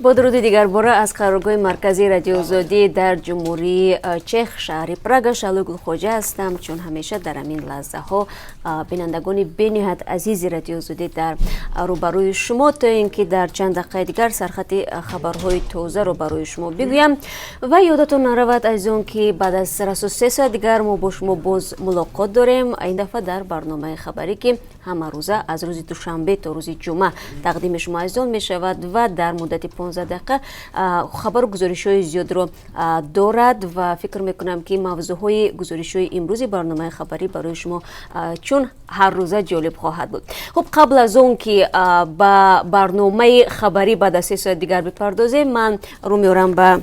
Бо дуруди дигарбора аз қароргоҳи марказии Радиоозодӣ дар Ҷумҳурии Чех, шаҳри Прага, Шаҳлои Гулхоҷа ҳастам. Чун ҳамеша, дар ҳамин лаҳзаҳо бинандагони бениҳоят азизи Радиоозодӣ дар рӯбарӯи шумо, то ин ки дар чанд дақиқаи дигар сархати хабарҳои тозаро барои шумо бигӯям. Ва ёдатон наравад, азизон, ки баъд аз расо 3 соат дигар мо бо шумо боз мулоқот дорем. Ин дафъа дар барномаи хабарӣ, ки ҳамарӯза аз рӯзи душанбе то рӯзи ҷумъа тақдими шумо азизон мешавад ва дар муддати 15 дақиқа хабару гузоришҳои зиёдро дорад. Ва фикр мекунам, ки мавзӯъҳои гузоришҳои имрӯзи барномаи хабарӣ барои шумо чун ҳаррӯза ҷолиб хоҳад буд. Хуб, қабл аз он ки ба барномаи хабарӣ баъд аз 3 соат дигар бипардозем, ман рӯ меорам ба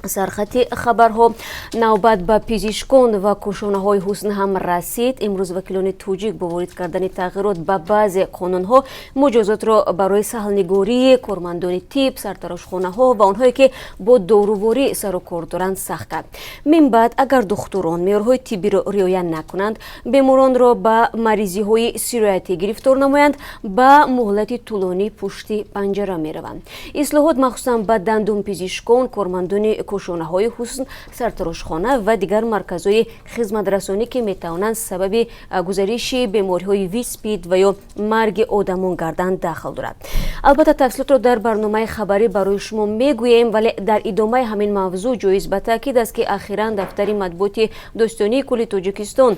сархати хабарҳо. Навбат ба пизишкон ва кошонаҳои ҳусн ҳам расид. Имрӯз вакилони тоҷик бо ворид кардани тағйирот ба баъзе қонунҳо муҷозотро барои саҳлнигории кормандони тиб, сартарошхонаҳо ва онҳое, ки бо доруворӣ сару кор доранд, сахт кард. Мин баъд агар духтурон меъёрҳои тиббиро риоя накунанд, беморонро ба маризиҳои сироятӣ гирифтор намоянд, ба муҳлати тӯлонӣ пушти панҷара мераванд. Ислоҳот махсусан ба дандунпизишкон, кормандони кошонаҳои ҳусн, сартарошхона ва дигар марказҳои хизматрасонӣ, ки метавонанд сабаби гузариши бемориҳои ВИЧ, СПИД ва ё марги одамон гарданд, дахл дорад. Албатта, тафсилотро дар барномаи хабарӣ барои шумо мегӯем. Вале дар идомаи ҳамин мавзӯъ ҷоиз ба таъкид аст, ки ахиран дафтари матбуоти Додситонии кулли Тоҷикистон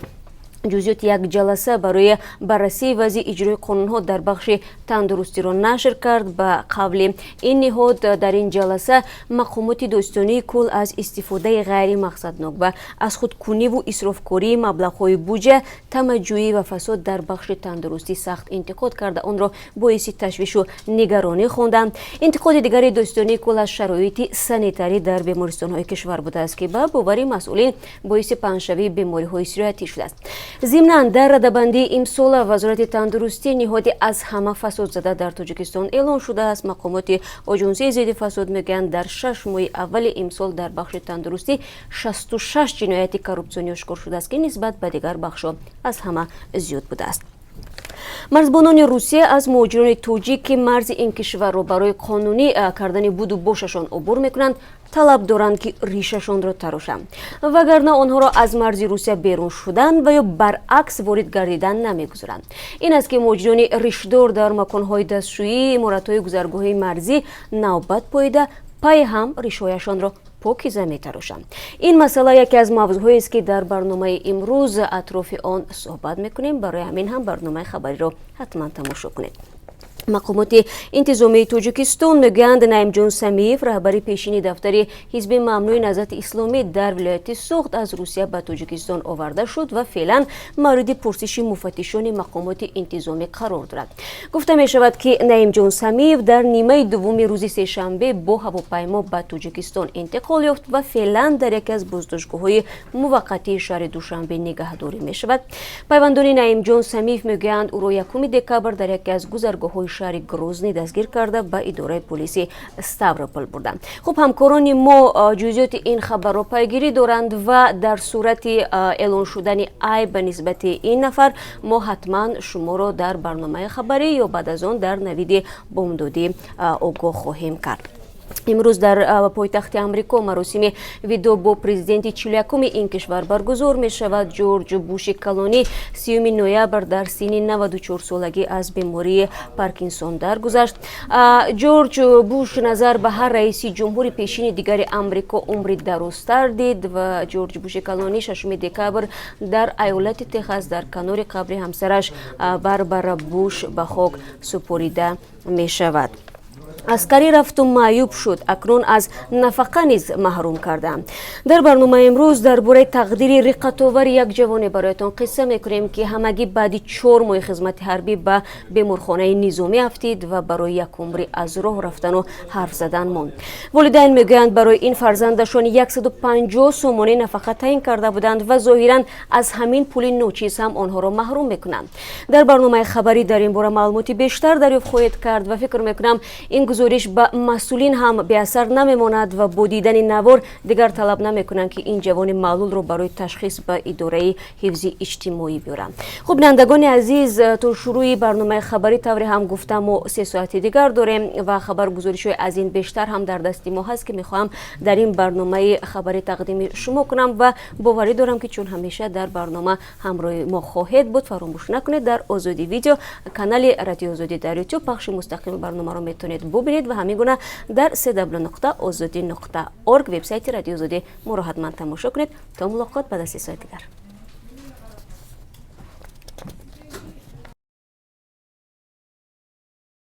ҷузъиёти як ҷаласа барои баррасии вазъи иҷрои қонунҳо дар бахши тандурустиро нашр кард. Ба қавли ин ниҳод, дар ин ҷаласа мақомоти додситонии кул аз истифодаи ғайримақсаднок ва аз худкуниву исрофкории маблағҳои буҷа, тамаъҷӯӣ ва фасод дар бахши тандурустӣ сахт интиқод карда, онро боиси ташвишу нигаронӣ хонданд. Интиқоди дигари додситонии кул аз шароити санитарӣ дар бемористонҳои кишвар будааст, ки ба бовари масъулин боиси паҳншавии бемориҳои сироятӣ шудааст. Зимнан, дар радабандии имсола Вазорати тандурустӣ ниҳоди аз ҳама фасодзада дар Тоҷикистон эълон шудааст. Мақомоти Оҷонсии зидди фасод мегӯянд, дар 6 моҳи аввали имсол дар бахши тандурустӣ 66 ҷинояти коррупсионӣ ошкор шудааст, ки нисбат ба дигар бахшҳо аз ҳама зиёд будааст. Марзбонони Русия аз муҳоҷирони тоҷик, ки марзи ин кишварро барои қонунӣ кардани буду бошашон убур мекунанд, талаб доранд, ки ришашонро тарошанд, вагарна онҳоро аз марзи Русия берун шудан ва ё баръакс ворид гардидан намегузоранд. Ин аст, ки муҳоҷирони ришдор дар маконҳои дастшӯӣ, иморатҳои гузаргоҳҳои марзӣ навбат поида, пай ҳам ришҳояшонро покиза метарошанд. Ин масъала яке аз мавзӯъҳоест, ки дар барномаи имрӯз атрофи он суҳбат мекунем. Барои ҳамин ҳам барномаи хабариро ҳатман тамошо кунед. Мақомоти интизомии Тоҷикистон мегӯянд, Наимҷон Самиев, раҳбари пешини дафтари ҳизби мамнӯи Наҳзати Исломӣ дар вилояти Суғд, аз Русия ба Тоҷикистон оварда шуд ва феълан мавриди пурсиши муфаттишони мақомоти интизомӣ қарор дорад. Гуфта мешавад, ки Наимҷон Самиев дар нимаи дуввуми рӯзи сешанбе бо ҳавопаймо ба Тоҷикистон интиқол ёфт ва феълан дар яке аз боздоштгоҳҳои муваққатии шаҳри Душанбе нигаҳдорӣ мешавад. Пайвандони Наимҷон Самиев мегӯянд, ӯро 1 декабр дар яке аз гузаргоҳҳои шаҳри Грозний дастгир карда, ба идораи полиси Ставропол бурданд. Хуб, ҳамкорони мо ҷузъиёти ин хабарро пайгирӣ доранд ва дар сурати эълон шудани айб ба нисбати ин нафар мо ҳатман шуморо дар барномаи хабарӣ ё баъд аз он дар навиди бомдодӣ огоҳ хоҳем кард. Имрӯз дар пойтахти Амрико маросими видоъ бо президенти 41-уми ин кишвар баргузор мешавад. Ҷорҷ Буши калонӣ 30 ноябр дар синни 94 солагӣ аз бемории Паркинсон даргузашт. Ҷорҷ Буш назар ба ҳар раиси ҷумҳури пешини дигари Амрико умри дарозтар дид ва Ҷорҷ Буши калонӣ 6 декабр дар айолати Техас дар канори қабри ҳамсараш Барбара Буш ба хок супорида мешавад. Аскарӣ рафту маъюб шуд, акнун аз нафақа низ маҳрум кардаанд. Дар барномаи имрӯз дар бораи тақдири риққатовари як ҷавоне бароятон қисса мекунем, ки ҳамагӣ баъди 4 моҳи хизмати ҳарбӣ ба беморхонаи низомӣ афтид ва барои як умрӣ аз роҳ рафтану ҳарф задан монд. Волидайн мегӯянд, барои ин фарзандашон 150 сомонӣ нафақа таъин карда буданд ва зоҳиран аз ҳамин пули ночиз ҳам онҳоро маҳрум мекунанд. Дар барномаи хабарӣ дар ин бора маълумоти бештар дарёфт хоҳед кард ва фикр мекунам, ин Гузориш ба масъулин ҳам беасар намемонад ва бо дидани навор дигар талаб намекунанд, ки ин ҷавони маълулро барои ташхис ба идораи ҳифзи иҷтимоӣ биёранд. Хуб, бинандагони азиз, то шурӯи барномаи хабарӣ, тавре ҳам гуфтам, мо 3 соати дигар дорем ва хабар гузоришҳои аз ин бештар ҳам дар дасти мо ҳаст, ки мехоҳам дар ин барномаи хабарӣ тақдими шумо кунам ва боварӣ дорам, ки чун ҳамеша дар барнома ҳамроҳи мо хоҳед буд. Фаромӯш накунед, дар Озодӣ Видео, канали Радиои Озодӣ дар Ютуб, пахши мустақими барномаро метавонед бубинед ва ҳамин гуна дар cw.ozodi.org, вебсайти Радиои Озодӣ, моро ҳатман тамошо кунед. То мулоқот баъд аз 3 соат дигар.